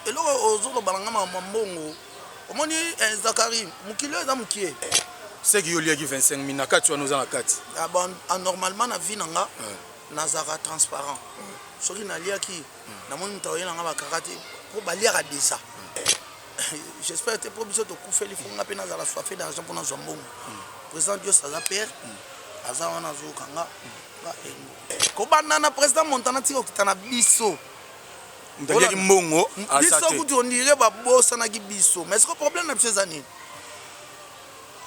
Eloko ozoloba na nga makambo ya mbongo omoni eh, Zacharie mokili oyo eza mokie. Seki yo oliaki 25 mille na kati wana oza na kati. Ah bon, anormalement na vie na nga nazalaka transparent. Soki naliaki namoni moto akoyela nga ba kaka te po baliaka dejà. J'espère te po biso tokufeli faut nga pe nazala soife d'argent po nazwa mbongo. President Dios aza père aza wana azoyoka nga. Kobanda na president Montana tika kokita na biso. Moto aliaki mbongo aza Biso te. kutu on dirait babosanaki biso. Mais sikoyo problème na biso eza nini?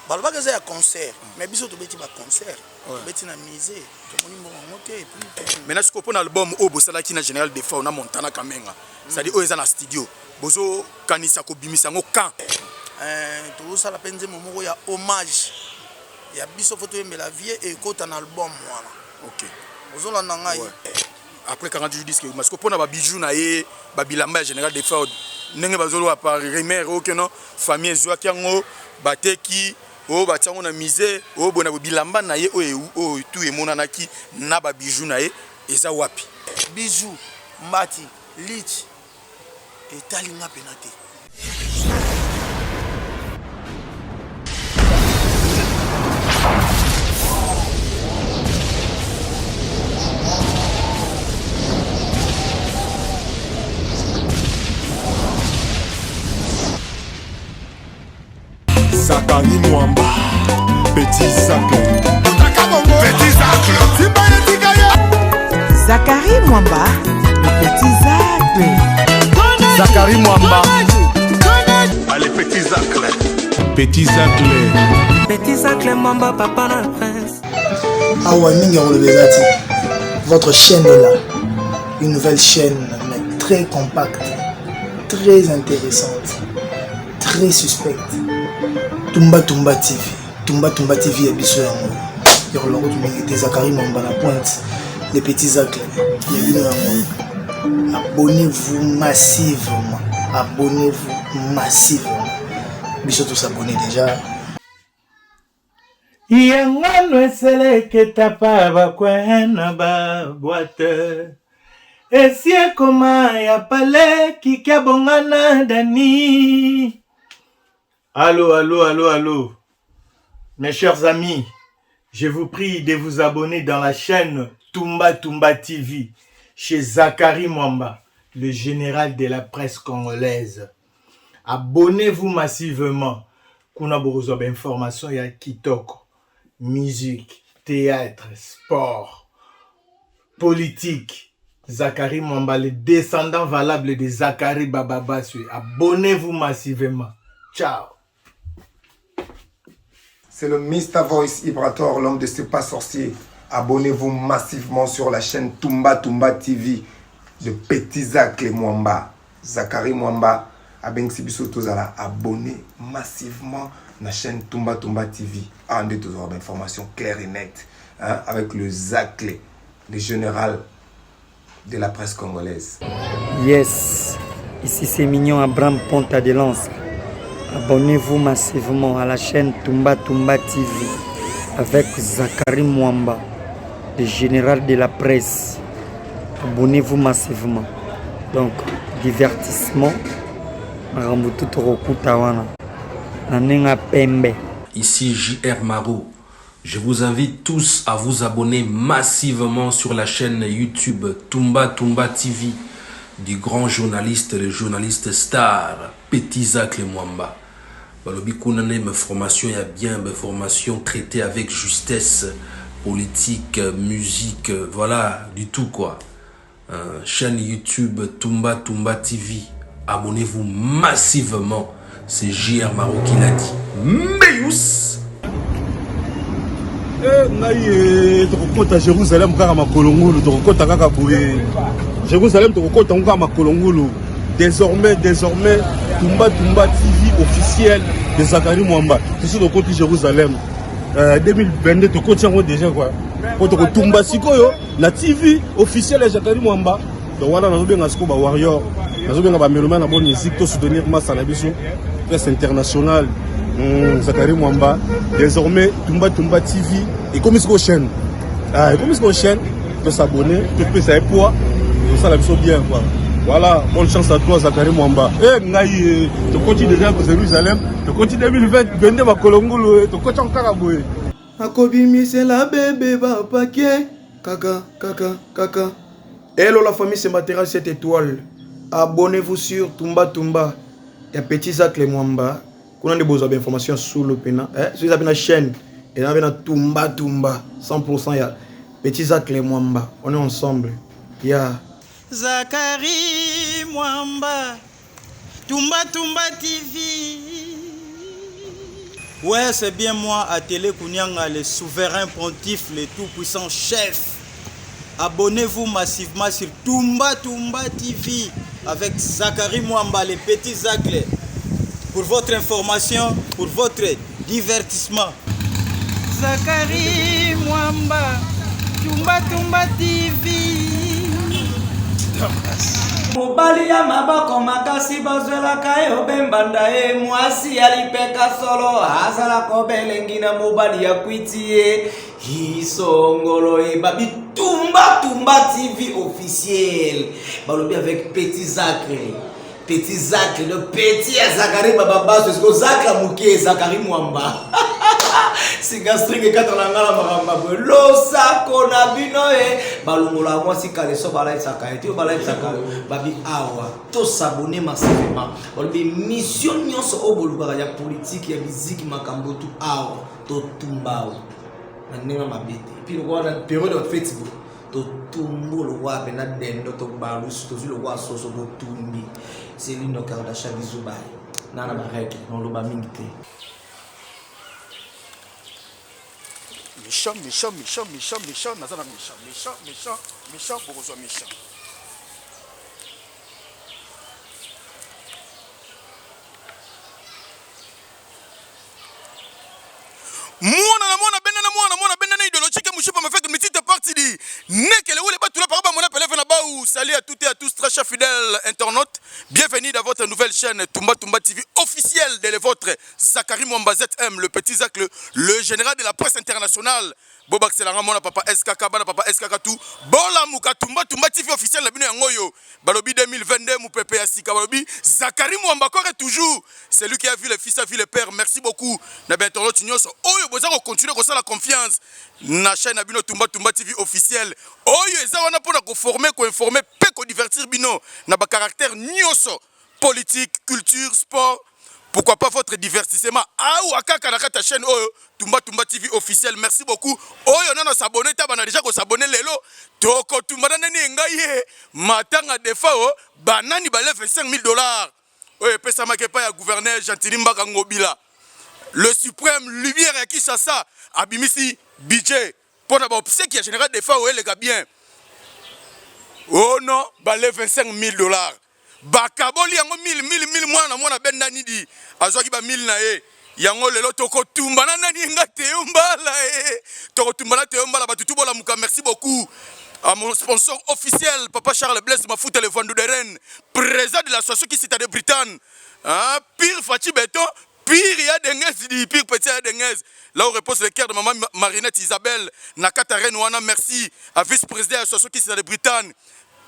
Balobaka eza ya concert, mais biso tobeti ba concert, tobeti na musée, tomoni mbongo yango te et puis Maintenant sikoyo pona album oyo bosalaki na General Defao na Montana Kamenga, c'est à dire oyo eza na studio, bozo kanisa kobimisa yango quand? Euh, tozosala pe nzembo moko ya hommage ya biso faut toyembela vieux ekota na album wana. Ok. Ozolanda ngai? Ouais. Après 40 jours disque ebima sikoyo pona ba bijoux na ye ba bilamba ya General Defao ndenge bazoloba par rumeur oyo que non famille ezwaki yango bateki oyo batia yango na musee oyo boye na boye bilamba na ye oyo oyo tout emonanaki na ba bijoux na ye eza wapi? Bijoux, mbati, litch etali nga pena te. Zakari Mwamba, Petit Zacle. Petit Zacle. Zakari Mwamba, le petit Zacle. Zakari Mwamba. Allez, Petit Zacle. Petit Zacle. Petit Zacle Mwamba, papa na prince. Awa mingi ya koloba eza te. Votre chaîne est là. Une nouvelle chaîne, mais très compacte, très intéressante. Très suspect. Tumba Tumba TV. Tumba Tumba TV ya biso yango. Ya koloba kutu mingi te Zacharie Mwamba na pointe. Les petits acles. Ya bino yango. Abonnez-vous massivement. Abonnez-vous massivement. Biso tous abonnés déjà. Yangano eseleketa pa bakwe na ba boite esi ekoma ya pale kiki abonga na dani Allo, allo, allo, allo. Mes chers amis, je vous prie de vous abonner dans la chaîne Tumba Tumba TV chez Zachary Mwamba, le général de la presse congolaise. Abonnez-vous massivement. Kuna bokozwa ba information ya kitoko, musique, théâtre, sport, politique. Zachary Mwamba, le descendant valable de Zachary Bababaswe. Abonnez-vous massivement. Ciao. C'est le Mr Voice Ibrator, l'homme de ce pas sorcier. Abonnez-vous massivement sur la chaîne Tumba Tumba TV de Petit Zacle Mwamba. Zachary Mwamba abengisi biso tozala abonné massivement na chaîne Tumba Tumba TV. Ah, nde tozala ba information claire et nette hein, avec le Zacle, le général de la presse congolaise. Yes, ici c'est Mignon Abraham Ponta de Lance. Abonnez-vous massivement à la chaîne Tumba Tumba TV avec Zachary Mwamba, le général de la presse. Abonnez-vous massivement. Donc, divertissement, makambo tout tokokuta wana na ndenge ya pembe. Ici JR Maro. Je vous invite tous à vous abonner massivement sur la chaîne YouTube Tumba Tumba TV du grand journaliste, le journaliste star Petit Zacle Mwamba. Balobi kuna nde ba formation ya bien, ba formation traitée avec justesse, politique, musique, voilà, du tout quoi. Euh, chaîne YouTube Tumba Tumba TV. Abonnez-vous massivement. C'est JR Maro qui l'a dit. Meyous! Eh, ngai eh, tokokota Jérusalem kaka makolo ngulu, tokokota kaka boye. Jérusalem tokokota ngo kaka makolo ngulu. Désormais, désormais, Tumba Tumba TV officiel de Zacharie Mwamba. Tosi tokoti Jérusalem. Euh, 2022 tokoti yango déjà quoi. Po tokotumba sikoyo na TV officiel ya Zacharie Mwamba. Donc wana nazobenga sikoyo ba warrior, nazobenga ba mélomane na bonne musique to soutenir massa na biso presse internationale. Zacharie Mwamba désormais Tumba Tumba TV ekomi sikoyo chaîne. Ah, ekomi sikoyo chaîne, to s'abonner, to pesa ye poids, tosala biso bien quoi. Voilà, bonne chance à toi Zachary Mwamba. Eh ngai eh, tokoti déjà Jérusalem, tokoti 2020 bende makolo ngulu eh, tokoti kaka boye. Nakobimisela bebe ba paquet kaka kaka kaka. Hello la famille, c'est Matera 7 étoiles. Abonnez-vous sur Tumba Tumba. Ya petit Zacle Mwamba. Kuna nde bozwa ba information solo pena. Eh, soki eza na chaîne, eza na Tumba Tumba 100% ya petit Zacle Mwamba. On est ensemble. Yeah. Zacharie Mwamba, Tumba Tumba TV. Ouais, c'est bien moi, Atele Kunyanga, le souverain pontife, le tout-puissant chef. Abonnez-vous massivement sur Tumba Tumba TV avec Zacharie Mwamba, les petits Zaclés. Pour votre information, pour votre divertissement. Zacharie Mwamba, Tumba Tumba TV. Mobali ya maboko makasi bazwelaka ye obe mbanda ye mwasi ya lipeka solo azalaka obe elengi na mobali ya kwiti ye isongolo ye babi tumba tumba tv officiel balobi avec petit zacre petit zacle le petit ya zakari bababaso esiko zacle ya moke zakari mwamba singa string ekata na ngai na makambo boye losako na bino e balongolaka mwasi kaleso balatisaka ye te oyo balatisaka yo babi awa tosabone massivement balobi mission nyonso oyo bolukaka ya politike ya miziki makambo tu awa totumba awa na ndenge mabe te epuis lokola na periode ya feti boye totumbu lokola mpena dendo tobalusi tozwi lokola soso totumbi selino kardasha bizu baye na na baregle noloba mingi te. Méchant, méchant, méchant, méchant, méchant, naza na méchant, méchant, méchant, méchant, bokozwa méchant. Mwana na mwana benda na mwana mwana benda na idéologique mushipa mafeke mitite parti di nekele wele batula par ba mona peleve na baou. Salut à toutes et à tous très chers fidèles internautes, bienvenue dans votre nouvelle chaîne Tumba Tumba TV officielle de votre Zachary Mwamba ZM, le petit Zach, le général de la presse internationale. Bobakisela mwana papa SKK, bana papa SKK tout. Bolamuka Tumba Tumba TV officielle na bino yango yo. Balobi 2022 mupepe ya sika balobi Zachary Mwamba encore toujours. C'est lui qui a vu le fils a vu le père. Merci beaucoup na ba internautes nyonso oyo boza ko continuer kosala confiance na chaîne na bino Tumba Tumba TV officielle. Oyo eza wana pona ko former, ko informer pe ko divertir bino na ba caractère nyonso politique, culture, sport. Pourquoi pas votre divertissement awa kaka na kati ya chaîne oyo Tumba Tumba TV officiel. Merci beaucoup. Oyo nano s'abonner ta bana déjà ko s'abonner lelo. Toko tumba na nani ngai ye matanga defao banani ba lève 5000 dollars. Oyo epesamaki epai ya gouverneur Gentiny Mbaka Ngobila. Le suprême lumière ya Kinshasa abimisi budget pona ba obsèques ya général Defao eleka bien. Oh non, ba lève 25000 dollars. Bakaboli yango 1000 1000 1000 mwana na mwana benda nidi azwaki ba 1000 na ye. Yango lelo tokotumba na nani nga Teo Mbala eh. Tokotumba na Teo Mbala batu tout bolamuka. Merci beaucoup à mon sponsor officiel papa Charles Blaise Mafuta le Vandou de Rennes, président de l'association qui cite de Bretagne. Hein, pire Fatshi Béton, pire ya Dengez dit pire petit ya Dengez. Là où repose le cœur de maman Marinette Isabelle Nakata Rennes wana. Merci à vice-président de l'association qui cite de Bretagne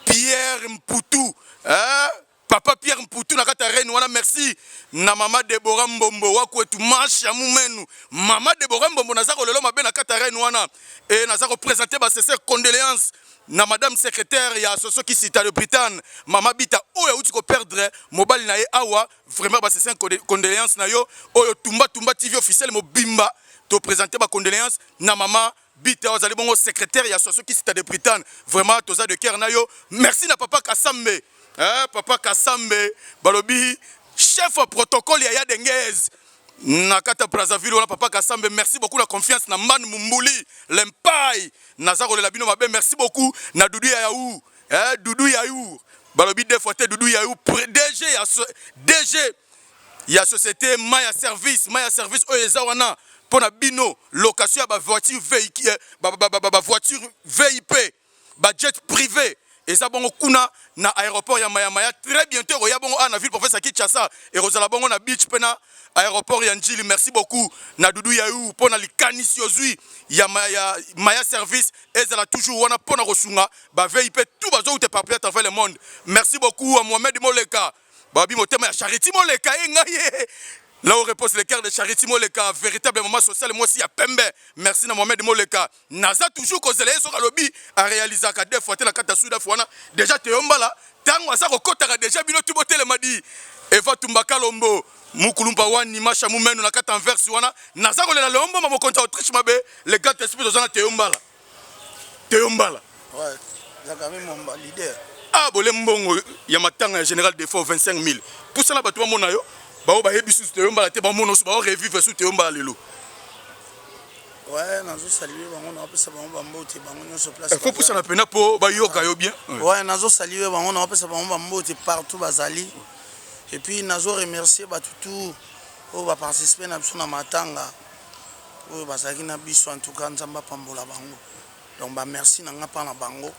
Pierre Mputu, hein? Papa Pierre Mputu na kata Rennes wana. Merci na mama Deborah Mbombo wakwetu masha mumenu. Mama Deborah Mbombo naza kolelo mabe na kata Rennes wana et naza ko présenter ba sincères condoléances na madame secrétaire ya association qui cite de Bretagne mama Bita oyo auti ko perdre mobali na ye awa. Vraiment ba sincères condoléances na yo oyo Tumba Tumba TV officiel mobimba to présenter ba condoléances na mama Bita azali bongo secrétaire ya association Kisita de Bretagne. Vraiment toza de cœur na yo. Merci na papa Kasambe. Hein, papa Kasambe balobi chef protocole ya Yadengez na kata Brazzaville wana papa Kasambe. Merci beaucoup la confiance na Man Mumbuli l'empaille naza kolela bino mabe. Merci beaucoup na Doudou ya Yaou. Hein, Doudou Yaou balobi deux fois te Doudou Yaou DG ya DG ya société Maya Service. Maya Service oyo eza wana pona bino location ya ba voiture véhicule, ba, ba, ba, ba, ba voiture VIP, ba jet privé. Eza bongo kuna na aéroport ya Maya Maya. Très bientôt ekoya bongo awa na ville province ya Kinshasa. Ekozala bongo na beach pe na aéroport ya Ndjili. Merci beaucoup na Doudou Yahoo pona likanisi ozui ya ya Maya Service ezala toujours wana pona kosunga ba VIP tout bazowuta éparpillé à travers le monde. Merci beaucoup à Mohamed Moleka. Babi motema ya Charity Moleka ye ngai ye. Là où repose le cœur de Charity Moleka, véritable maman sociale mwasi ya pembe. Merci na Mohamed Moleka. Naza toujours kozela ye soki alobi a realisaka deux fois te na kati ya Sud-Af wana. Déjà Théo Mbala tango aza kokotaka déjà bino tout botelema di. Eva Tumba Kalombo, Mukulumpa wani Masha Mumenu na kati Anvers wana. Naza kolela Léon Mboma mokonzi ya Autriche mabe, le grand esprit toza na Théo Mbala. Théo Mbala. Ouais, Zacharie Mwamba leader. Ah bole mbongo ya matanga ya général Defao 25000. Pusana bato bamona yo. Bao bayebi susu Théo Mbala te bamona su bao revivre su Théo Mbala lelo. Ouais, nazo saluer bango na pesa bango bambote bango nyonso place. Eh, faut pusana pena po bayoka yo bien. Ouais, nazo saluer bango na pesa bango bambote partout bazali. Et puis nazo remercier bato tout oyo ba participer na biso na matanga. Oyo bazalaki na biso en tout cas Nzambe apambola bango. Donc ba merci na nga pa na bango.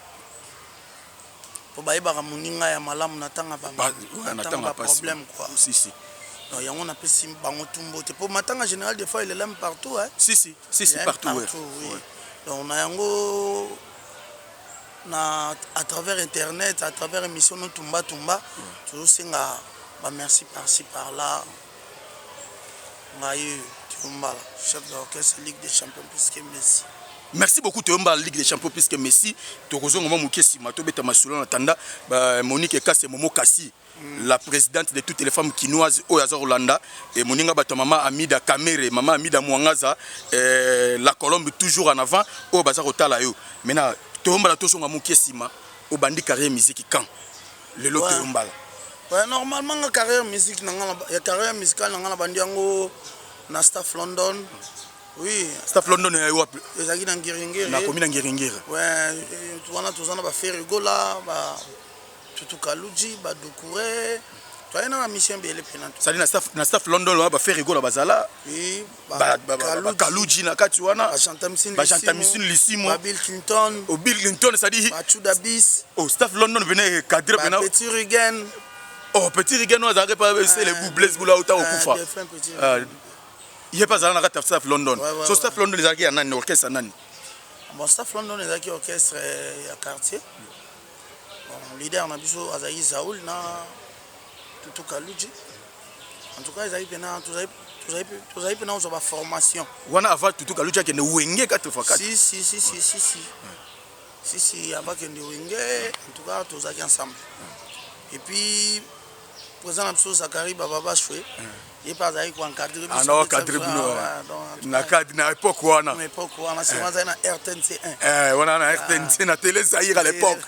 Po bayebaka moninga ya malamu na tanga ba na tanga ba problème quoi. Si si. Donc yango na pesi bango tout mbote. Po matanga général des fois il l'aime partout hein. Si si, si si partout, partout ouais. Oui. Donc na yango na à travers internet, à travers émission no tumba tumba, tozosenga ba merci par ci par là. Ngai Theo Mbala, chef d'orchestre Ligue des champions plus que Messi. Merci beaucoup Theo Mbala, Ligue des champions plus que Messi. Tokozonga mwa moke nsima tobeta masolo na tanda ba Monique Ekase Momo Kasi. Mm. La présidente de toutes les femmes kinoises oyo aza kolanda et moninga bato mama Amida Kamere, mama Amida Mwangaza, eh, la Colombe toujours en avant oyo baza kotala yo. Maintenant Theo Mbala tozonga moke nsima obandi carrière musique quand? Lelo ouais. Theo Mbala. Ouais, normalement nga carrière musique na nga ya carrière musicale na nga na bandi yango na Staff London. Oui. Staff London ya wapi? Ezalaki na Ngiringiri. Na komi na Ngiringiri. Ouais, wana toza na ba Ferre Gola, ba Tutu Kaluji, ba Doucouré. Toyei na ba mission ebele mpena. Sali na staff na staff London wana ba Ferre Gola bazala. Oui, ba ba Kaluji na kati wana. Ba Chantamisine Lisimo. Ba Bill Clinton. Oh Bill Clinton, c'est-à-dire ba Chuda Bis. Oh staff London venait cadrer pena. Petit Rugen. Oh Petit Rugen oyo azalaki pa c'est le bout Blaise Bula uta okufa. Ye pa azala na kati ya staff London. So staff London ezalaki ya nani orchestre nani? Bon staff London ezalaki orchestre ya quartier. Bon leader na biso azalaki Zaoul na Tutu Kaluji. En tout cas ezalaki pena tozali tozali pena kozwa ba formation. Wana avant Tutu Kaluji akende Wenge 4 x 4. Si si si si si si. Si si avant akende Wenge en tout cas tozalaki ensemble. Et puis président na biso Zacharie Bababashwe ye mpe azalaki ko encadrer biso. Ah na encadrer bino na cadre na époque wana. Na époque wana c'est azalaki na RTNC 1. Eh wana na RTNC na télé Zaïre à l'époque.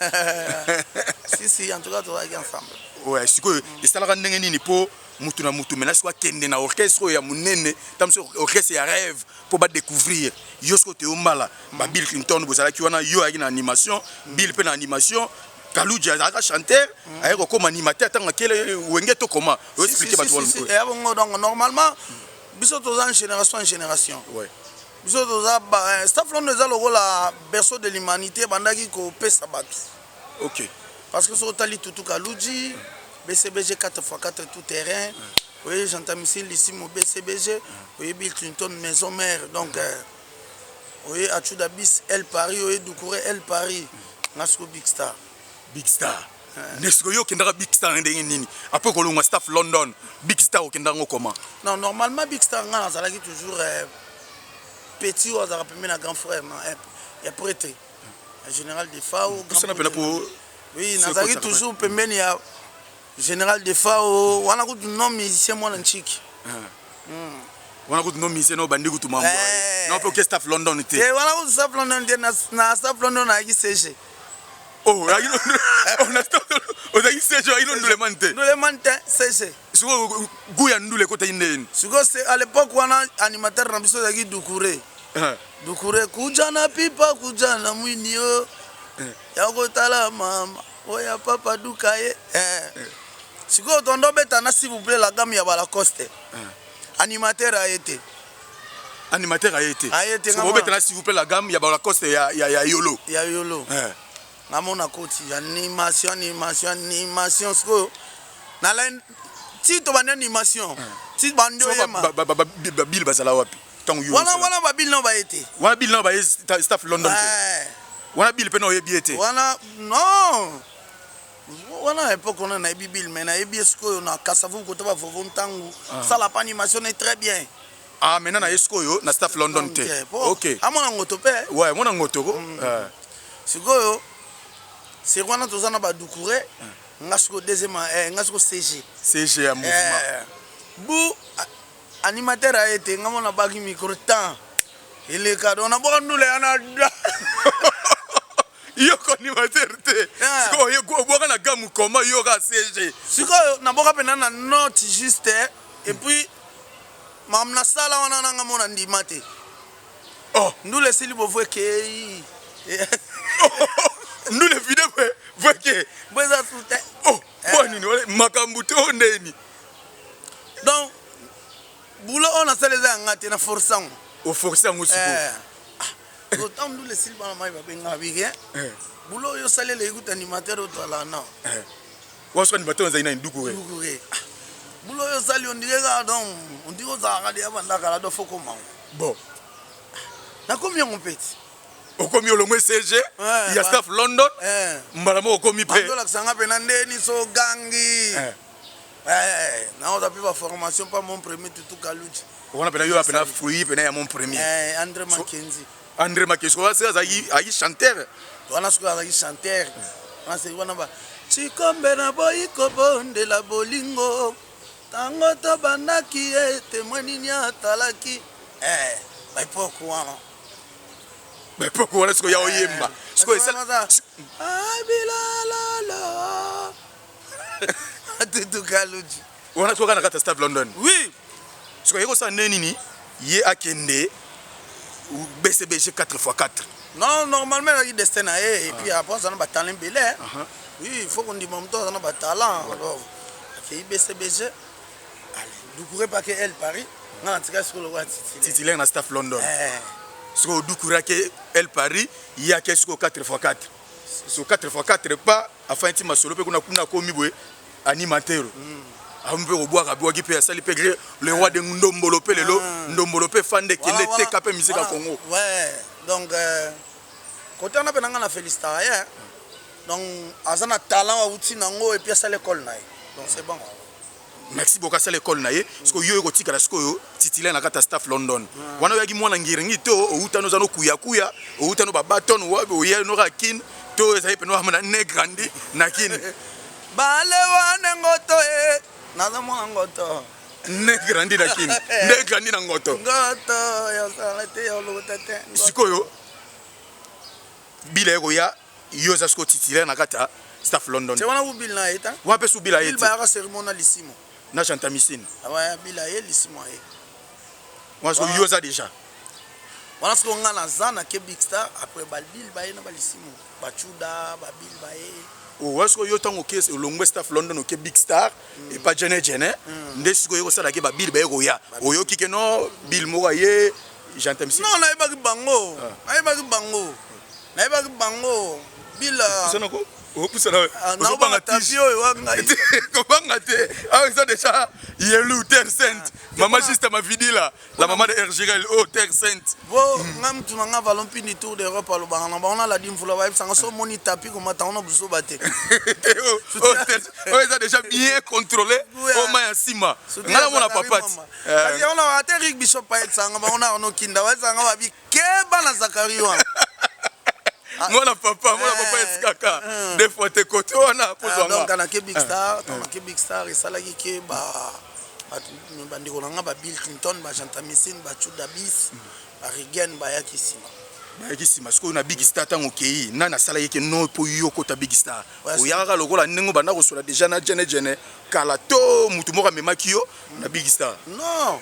Si si en tout cas tozalaki ensemble. Ouais sikoyo esalaka ndenge nini po mutu na mutu maintenant sikoyo akende na orchestre oyo ya munene ta mosusu orchestre ya rêve po ba découvrir yo sikoyo Theo Mbala ba Bill Clinton bozalaki wana yo ayaki na animation Bill pe na animation Kaluji azalaka chanteur aye kokoma animateur ntango akele wenge to koma o expliquer bato wana eya bongo donc normalement biso toza en génération en génération ouais. biso toza staff london eza lokola berceau de l'humanité ebandaki kopesa bato ok parce que soki otali Tutu Kaluji BCBG 4x4 tout terrain oyebi Gentamicine Lisimo BCBG oyebi Clinton maison mère donc oye Achuda bis El Paris oye Doucouré El Paris nga siko Big Star. Big Star nde sikoyo yo okendaka Big Star na ndenge nini après kolongwa staff London Big Star okendaka ngo comment? Non normalement Big Star nga nazalaki toujours petit oyo azalaka pembeni na grand frère na ya prêtre général Defao. Pusana pena po oui nazalaki toujours pembeni ya général Defao wana kutu non musicien mwana nchiki. Wana kutu non musicien no bandi kutu mambo. Non pe staff London te. Eh wana kutu staff London te na staff London na CG. Oh, na staff ozalaki CG oyaki no nduleman te. Nduleman te CG. Sikoyo goût ya ndule ekotaki ndeni. Sikoyo à l'époque wana animateur na biso ezalaki Doucouré. Doucouré kuja na pipa kuja na mwini yo. Ya kotala mama oya papa duka ye. Sikoyo tondo beta na s'il vous plaît la gamme ya ba Lacoste. Animateur aye te. Animateur aye te. Aye te. Sikoyo beta na s'il vous plaît la gamme ya ba Lacoste ya ya ya Yolo. Ya Yolo. Nga mona koti animation animation animation sikoyo na line ti tobandi animation ti bandi oyema. Babile bazala wapi ntango yo? Wana wana babile nao baye te. Wana bile nao baye staff London te. Wana bile mpe na oyebi ye te? Wana non, wana époque wana nayebi bile, mais nayebi ye sikoyo na Kasavubu kota bavovo ntango sala pa animation ne très bien. Ah, maintenant na ye sikoyo na staff London te. Ok. Amona ngoto mpe. Ouais, mona ngoto ko. Sikoyo seri wana toza na badukure, nga sikoyo deuxième, nga sikoyo CG. CG ya mouvement. Bu animateur aye te, nga mona baki micro temps eleka, donc nabwaka ndula ya na Yoko animateur te, sikoyo obwaka na gamu koma yoka CG. Sikoyo nabwaka mpena na note juste, et puis makambo nasala wana nanga mona ndima te. Oh. Ndula esili bovu ekei. Ndula evide mpe eke. Bo eza su te. Oh, mpo nini makambo te oyo ndeni? Donc boulot oyo nasala eza yanga te, na force yango. Oforce yango sikoyo. Ntango ndula esili, bana mai babengaka bike, boulot oyo osalela ekuta animateur oyo toalaka nao. Waso animateur azali na Ndukure. Ndukure. Boulot oyo osali ondire kaka, donc ondire ozalaka deya banda kala, donc faut komango. Bon. Nakomi yango mpe ti. Okomi olongwe CG ya staff London, mbala moko okomi mpe. Azolakisa nga mpena ndeni so gangi naoza mpe baformation mpa mon premier Tutu Kaluji. Wana mpena yo mpena fruit mpena ya mon premier. André Makenzi. André Makenzi wana sikoyo azalaki chanteur. Wana sikoyo azalaki chanteur. Wana sikoyo wana ba Chikombe na boyi kobondela bolingo ntango tobandaki ye témoin nini atalaki baepoke wana. Baepoke wana sikoyo ya oyemba sikoyo. Abilalala Tutu Kaluji. Wana sikoyo kaka na kati ya staff London? Oui. Sikoyo ye kosala nde nini, ye akende BCBG 4x4? Non, normalement ezalaki destin na ye, et puis après aza na batalent ebele. Oui, il faut kondima moto aza na batalent. Alors akei BCBG, allez, Dukure pake El Paris, nga na tika sikoyo lokola titulaire. Titulaire na staff London. Sikoyo Dukure ake El Paris, ye ake sikoyo 4x4, so 4x4 pa afandi ti masolo mpe kuna kuna akomi boye animateur, akomi mpe kobwaka bwaki mpe asali mpe le roi de ndombolo mpe lelo ndombolo mpe fande ekende teka mpe musique ya Congo. Ouais, donc kote wana mpe na nga na félicitaka ye. Donc aza na talent awuti nango, et puis asala école na ye, donc c'est bon. Merci beaucoup. Asala école na ye, sikoyo yo ekotikala sikoyo titulaire na kati ya staff London. Wana oyaki mwana ngiringi to outano oza no kuyakuya, outano babaton wapi, oya no kaka Kine to ezali pene wana ne grandi na Kine? Bale wana ngoto e, naza mwana ngoto. Ne grandi na Kine, nde grandi na ngoto. Ngoto yosala te, yolokota te. Sikoyo bila ekoya, yo oza sikoyo titulaire na kati ya staff London. Te, wana ku Bill na ye ta. Wana mpe su Bill aye te. Bayaka cérémonie na lisimo. Na Chantamisine. Aya Bill aye, lisimo aye. Wana sikoyo yo oza déjà. Wana sikoyo nga naza na ke Big Star, après babill baye na balisimo, bachuda babill baye. Wana sikoyo yo ntango oke olongwe staff London, oke Big Star epa jene jene, nde sikoyo ekosalaki babill baye koya, oyoki ke no Bill moko aye Chantamisine? Non, nayebaki bango, nayebaki bango, nayebaki bango Bill. Opusana. Naobanga tapi oyo wa ngai. Kobanga te, awa eza déjà yelu terre sainte, mama juste Mavidila, la maman de Rgl, oh, terre sainte. Bo nga mutu na nga valon mpindi tour d'Europe alobanga na bango naladi mvula, bayebisanga so omoni tapi komata ngo na buzoba te. Oyo eza déjà bien contrôlé, oyo mai ya nsima nga namona papati. Kasi yango na ate Rick Bishop ayebisanga bango na Arno Kinda, bayebisanga babi keba na Zakari wana. Mwana papa, mwana papa esikaka des fois te kote wana. Donc anake Big Star, nake Big Star esalaki ke ba bandeko na nga ba Bill Clinton, ba Gentamisine, ba Chudabis, ba Rigen bayaki nsima. Bayaki nsima. Sikoyo na Big Star, ntango okei, nani asalaki ke no mpo yo okota Big Star? Oyaka lokola ndenge obanda kosola déjà na jene jene kala to mutu moko amemaki yo na Big Star? Non,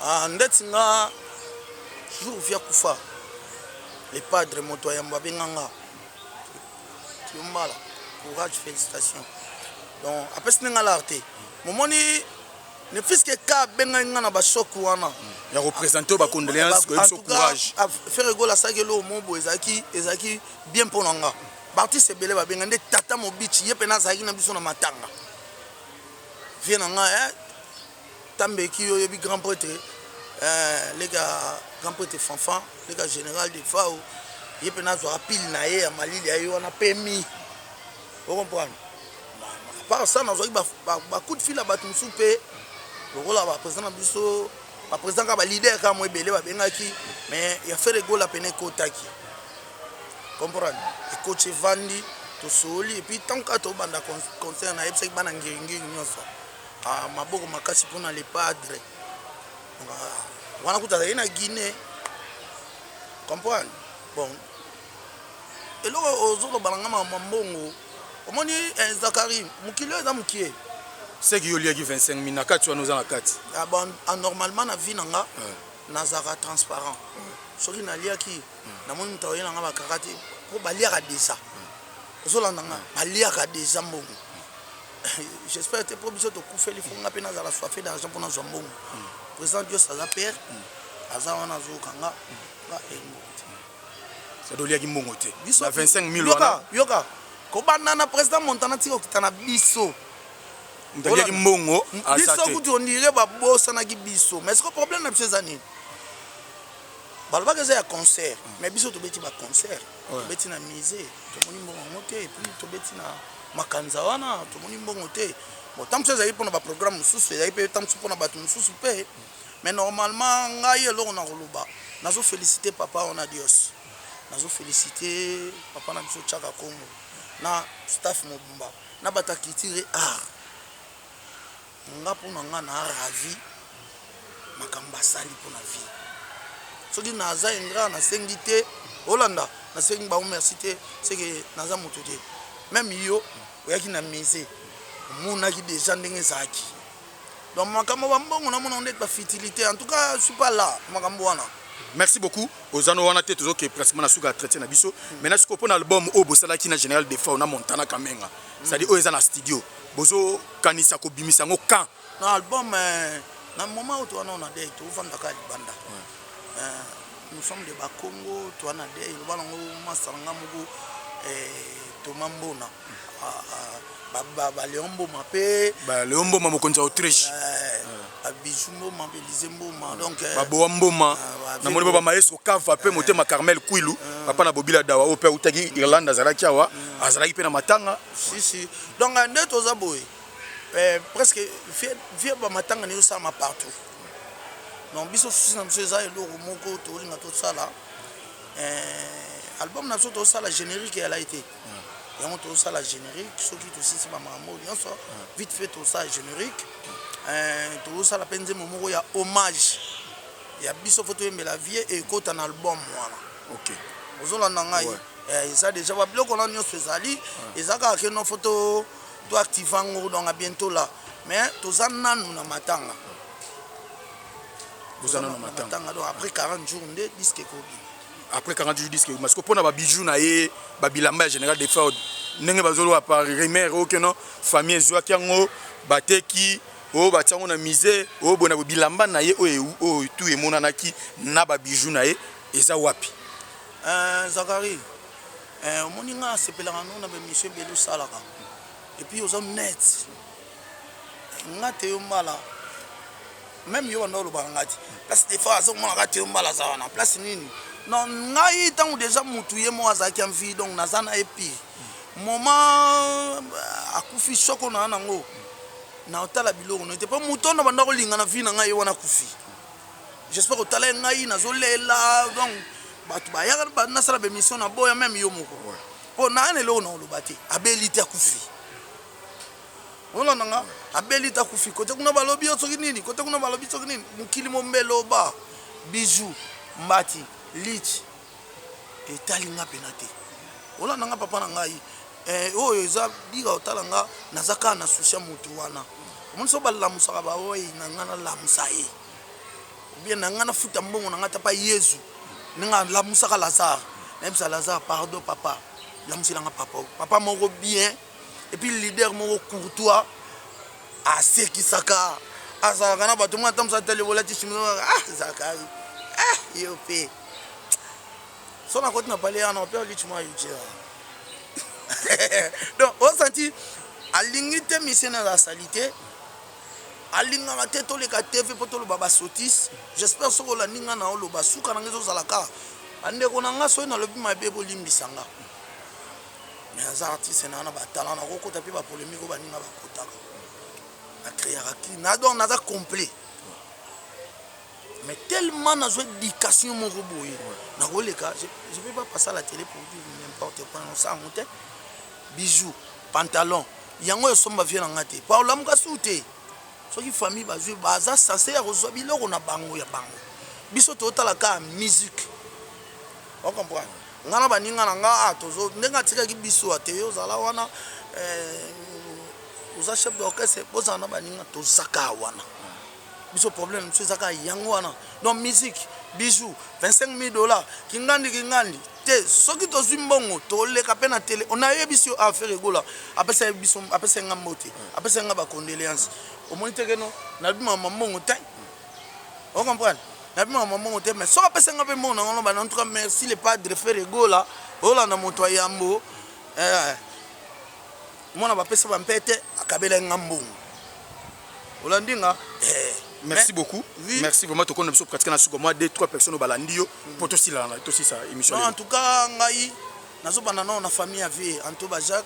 ah, ndeti nga jour via kufa le padre, moto ayambo abenganga Tiombala, courage, félicitation. Donc apesi ndenge alar te, momoni ne fût-ce que ka abengaki nga na bachoc wana. Ya représente oyo bacondoléance, koyebi so courage. Ferre Gola asalaki eloko moko boye, ezalaki bien mpo na nga. Baartiste ebele babenga nde tata Mobici ye pena azalaki na biso na matanga. Vie na nga eh Tambeki yo oyebi grand prêtre eh, leka grand prêtre Fanfan, leka général de Fao, ye pena azwaka pile na ye ya malili ya ye wana pemi. O comprendre? À part ça nazwaki ba, ba, ba coup de fil ya bato mosusu mpe lokola ba président na biso ba président kaka ba leader kaka mo ebele babengaki mais ya Ferre Gola pene ekotaki. Comprendre? Ekoti evandi tosoli et puis tant kaka tobanda concert nayebisaki bana ngiringiri nyonso ah, maboko makasi mpona le padre ah, wana kutu azalaki na Guinée. Comprendre? Bon eloko ozoloba na nga makambo ya mbongo omoni eh, Zakari mokili oyo eza mokie. Seki yo oliaki 25 000 na kati wana oza na kati. Ah, bon, anormalement na vie na nga nazalaka transparent soki naliaki namoni moto akoyela nga bakaka te mpo baliaka deja ozolanda nga baliaka deja mbongo j'espère te mpo biso tokufeli fo nga mpe nazala soife d'argent mpo nazwa mbongo président dios aza père aza wana azoyoka nga nga mbongo te. Sado oliaki mbongo te na 25 000 wana. Yoka kobanda na président Montana tika kokita na biso. Moto aliaki mbongo aza te. Biso kutu on dirait babosanaki biso mais siko problème na biso eza nini? Balobaka eza ya concert mais biso tobeti ba concert tobeti na musée tomoni mbongo yango te et puis tobeti na makanza wana tomoni mbongo te. Bon ntango mosusu ezalaki mpona ba programme mosusu ezalaki mpe ntango mosusu mpona bato mosusu mpe mais normalement ngai eloko na koloba nazo féliciter papa wana Dios nazo féliciter papa na biso Chaka Kongo na staff mobimba na bato ya culture et art nga mpo na nga na ravi makambo basali mpo na vie soki naza ingrat nasengi te olanda nasengi bango merci te seke naza moto te meme yo oyaki na musée omonaki deja ndenge ezalaki donc makambo ba mbongo namona ndeti ba futilité en tout cas je suis pas là makambo wana. Merci beaucoup oza no wana te tozoke pratiquement na suka ya traité na biso maintenant sikoyo mpona album oyo bosalaki na général Defao na Montana Kamenga c'est-à-dire oyo eza na studio bozokanisa kobimisa yango quand? Na album eh, na moment oyo toza nao na deuil tofandaka libanda eh, nous sommes de bakongo toza na deuil loba nango masta na nga moko eh, Thomas Mbona ba Léon Mboma pe ba Léon Mboma mokonzi ya Autriche ba Bijou Mboma pe Elise Mboma donc ba Boa Mboma namoni ba maestro Kava pe motema Carmel Kwilu papa na Bobila Dawa oyo pe autaki Irlande azalaki awa azalaki pe na matanga si si donc nde toza boye presque vie ba matanga ne ezosalama partout donc biso souci na biso eza eloko moko tolinga tosala album na biso tosala générique eyalaki te yango tozosala générique soki tosilisi bamakambo nyonso vite fait tosala générique tozosala mpe nzembo moko ya hommage ya biso fo toyembela vie ekota na album wana ozolanda ngai eza déjà babiloko wana nyonso ezali eza kaka ke no fo toactive yango donc bientôt là mais toza nanu na matanga toza nanu na matanga donc après 40 jours nde disque ekobima. Après 40 jours disque parce que pona ba bijoux na ye ba bilamba ya général Defao ndenge bazoloba par rumeur oyo que non famille ezwaki yango bateki oyo batia yango na musée oyo boye na boye bilamba na ye oyo oyo tout emonanaki na ba bijoux na ye eza wapi? Zacharie omoni nga nasepelaka no na ba emission ebele osalaka et puis oza net nga te yo mbala meme yo banda olobaka nga ti place des fois azomonaka te yo mbala aza wana place nini non ngai ntango deja mutu ye moko azalaki en vie donc naza na ye pire moment akufi soko na nango na otala biloko no te mpo moto oyo na banda kolinga na vie na ngai ye wana akufi j'espère otala ye ngai nazolela donc bato bayaka nasala baémission na boya meme yo moko mpo naa na eloko na koloba te abeli te akufi olanda nga abeli te akufi kote kuna balobi yo soki nini kote kuna balobi soki nini mokili mombeloba bijou mbati lich etali nga pena te olanda nga papa na ngai eh, oyo eza bika otala nga naza kaka na susi ya motu wana omoni so balamusaka bawei na nga nalamusa ye obien na nga nafuta mbongo na nga ata pa yezu ndenge alamusaka lazare nayebisa lazare pardon papa lamusela nga papa papa moko bien et puis leader moko courtois asekisaka azalaka na bato mwa ata mosu atali olati chemise ah zakari ah yo mpe so nakoti na pale wana mpe olichi mwa yuti. Donc osanti alingi te musicien azala sali te, alingaka te toleka TV mpo toloba basotise. J'espère soki olandi nga na oloba, suka na nga ezozala kaka bandeko na nga. Soki nalobi mabe, bolimbisa nga. Mais aza artiste na nga na batalent, nakokota mpe bapolémique oyo baninga bakotaka, nacréaka ki na, donc naza complet. Mais tellement nazwa éducation moko boye, nakoleka, je peux pas passer à la télé pour dire n'importe quoi. Nosango te, bijou, pantalon, yango esomba vie na nga te. Po olamuka su te, soki famille bazwi, baza censé ya kozwa biloko na bango ya bango. Biso totala kaka musique, ocomprendre? Nga na baninga na nga, ah, tozo ndenge atikaki biso ate yo ozala wana, oza chef d'orchestre, bozala na baninga, toza kaka wana. Biso problème biso eza kaka yango wana. Donc musique, bijou, 25 000 $, kingandi kingandi te. Soki tozwi mbongo, toleka mpe na télé. Nayebisi yo, affaire egola apesa biso, apesa nga mbote, apesa nga bacondoléance. Omoni te keno nabimaka mbongo te, ocomprendre? Nabimaka mbongo te, mais soki apesa nga mpe mbongo nango, bana, en tout cas merci le padre Ferre Gola. Olanda moto ya yambo, mwana bapesa bampete, akabelaki nga mbongo. Olandi nga? Merci beaucoup. Oui. Merci vraiment. Tokona biso pratiquement na suka, moi deux trois personnes oyo balandi yo po tosila na tosisa émission. Non, en tout cas ngai nazobanda nao na famille ya vie anto, ba Jacques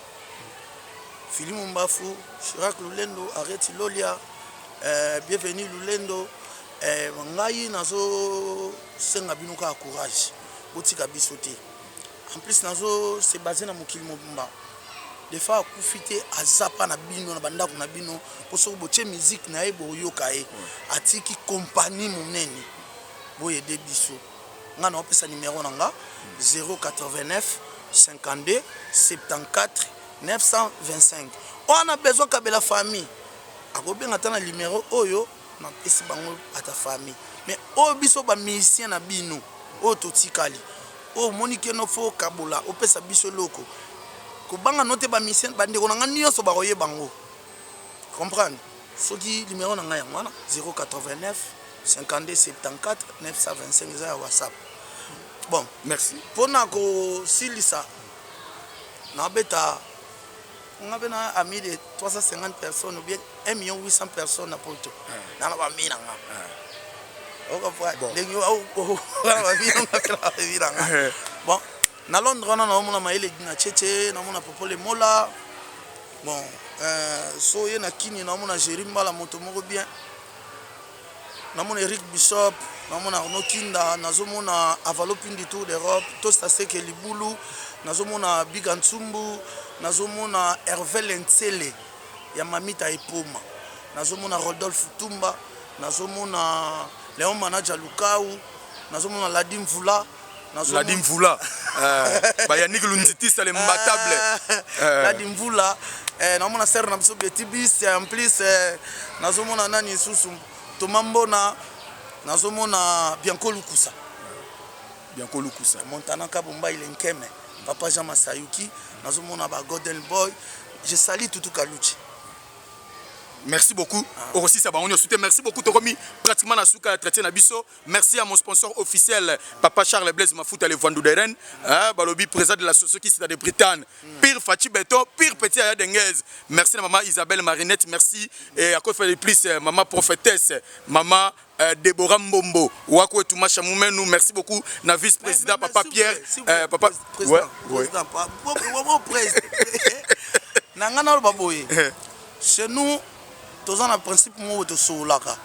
Filimu Mbafu, Chirac Lulendo, Areti Lolia, Bienvenu Lulendo. Ngai nazosenga bino kaka courage, botika biso te. En plus nazo se base na mokili mobimba. Defa akufi te, aza mpa na bino na bandako na bino, mpo soki botie musique na ye, boyoka ye. Atiki kompagnie monene, boyede biso. Nga naopesa numero na nga: 089 52 74 925. Oyo na besoin kabela famille, akobenga ata na numero oyo napesi bango, ata famille. Mais oyo biso bamusicien na bino oyo totikali, oyo omoni keno fo okabola, opesa biso eloko, kobanga no te. Bamusicien, bandeko na nga nyonso bakoyeba yango, comprendre? Soki numero na ngai yango wana: 089 52 74 925, eza ya WhatsApp. Bon. Merci. Mpona kosilisa, nabeta nga mpe na ami de 350 personnes ou bien 1 million 800 personnes na poto, nana bami na nga, ndenge wana bami na nga. Bon, na Londres wana naomona mayele na cheche, naomona Popole Mola. Bon, so ye na Kini, naomona Géri Mbala, moto moko bien, namona Eric Bishop, namona Arnaud Kinda, nazomona Avalo Pindi, Tour d'Europe, Tosta Seke Libulu, nazomona Biga Ntsumbu, nazomona Hervé Lensele ya Mamita Epoma, nazomona Rodolphe Tumba, nazomona Léon Manaja Lukau, nazomona Ladi Mvula. Ladi Mvula, Bayaniki Lunzitisa, le mbatable. Ladi Mvula, nazomona sere na biso Beti Bis. En plus nazomona nani lisusu? Toma Mbona, nazomona Bianco Lukusa. Bianco Lukusa. Montana Kabumba Ilenkeme, papa Jean Masayuki, nazomona ba Golden Boy. Je salue Tutu Kaluchi. Merci beaucoup. Okosisa bango nyonso te. Merci beaucoup. Tokomi pratiquement na suka ya entretien na biso. Merci à mon sponsor officiel, papa Charles Blaise Mafuta, le Vandou de Rennes, hein, balobi président de l'association qui de Bretagne, pire Fachi Beton, pire petit Aya Denguez. Merci à maman Isabelle Marinette, merci. Et à quoi faire plus, maman prophétesse, maman Déborah Mbombo, Wako Etumasha Moumenou, merci beaucoup. Na vice-président, papa Pierre, papa. Président, président, président. Na nga naloba boye, chez nous toza na principe moko tosololaka.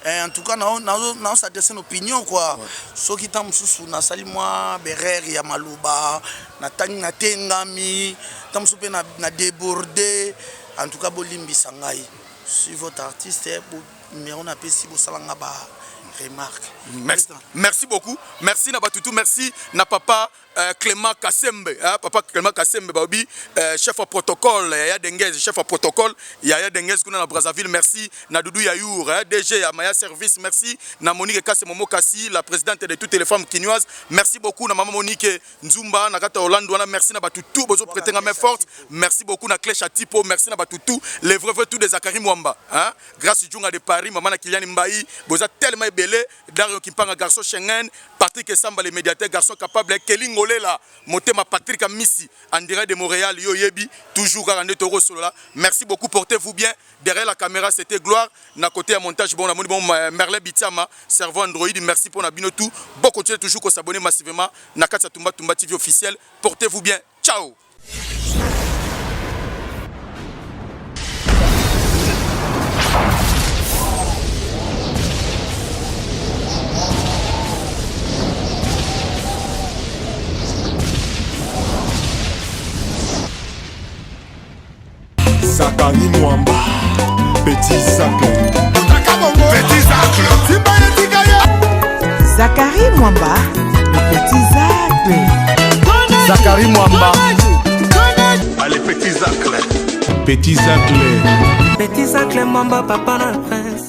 En tout cas naos'adresse na opinion quoi. Soki ntango mosusu nasali mwa berere ya maloba, natangi, natengami, ntango mosusu mpe na déborde, en tout cas bolimbisa ngai. Suis votre artiste, numéro napesi, bosalanga ba remarque. Merci, merci beaucoup. Merci na batutu, merci na papa Clément Kassembe, hein, papa Clément Kassembe baobi, chef à protocole Yaya Denguez, chef à protocole Yaya Denguez kuna na Brazzaville. Merci na Doudou Yayour, hein, DG ya Maya Service. Merci na Monique Kasse Momo Kassi, la présidente de toutes les femmes quinoises. Merci beaucoup na maman Monique Nzumba na kata Hollande wana. Merci na batutu bozo prêter main forte. Merci beaucoup na Clé Chatipo, merci na batutu, les vrais vrais tout de Zachary Mwamba, hein, Grâce Djunga de Paris, maman na Kylian Mbayi, boza tellement ebele. ebele. Dario Kimpanga garçon Schengen, Patrick Esamba le médiateur garçon capable, Kelly Ngolela motema Patrick Amisi en direct de Montréal yo yebi toujours kaka nde toko solola. Merci beaucoup, portez-vous bien. Derrière la caméra c'était Gloire, na côté ya montage bon namoni bon Merlin Bitiama, cerveau Android, merci pour na bino tout. Bon continuez toujours ko s'abonner massivement na kati ya Tumba Tumba TV officiel. Portez-vous bien. Ciao. Zakari Mwamba, Petit Zacle. Petit Zacle. Zakari Mwamba, le petit Zacle. Zakari Mwamba. Allez, Petit Zacle. Petit Zacle. Petit Zacle Mwamba, papa na prince.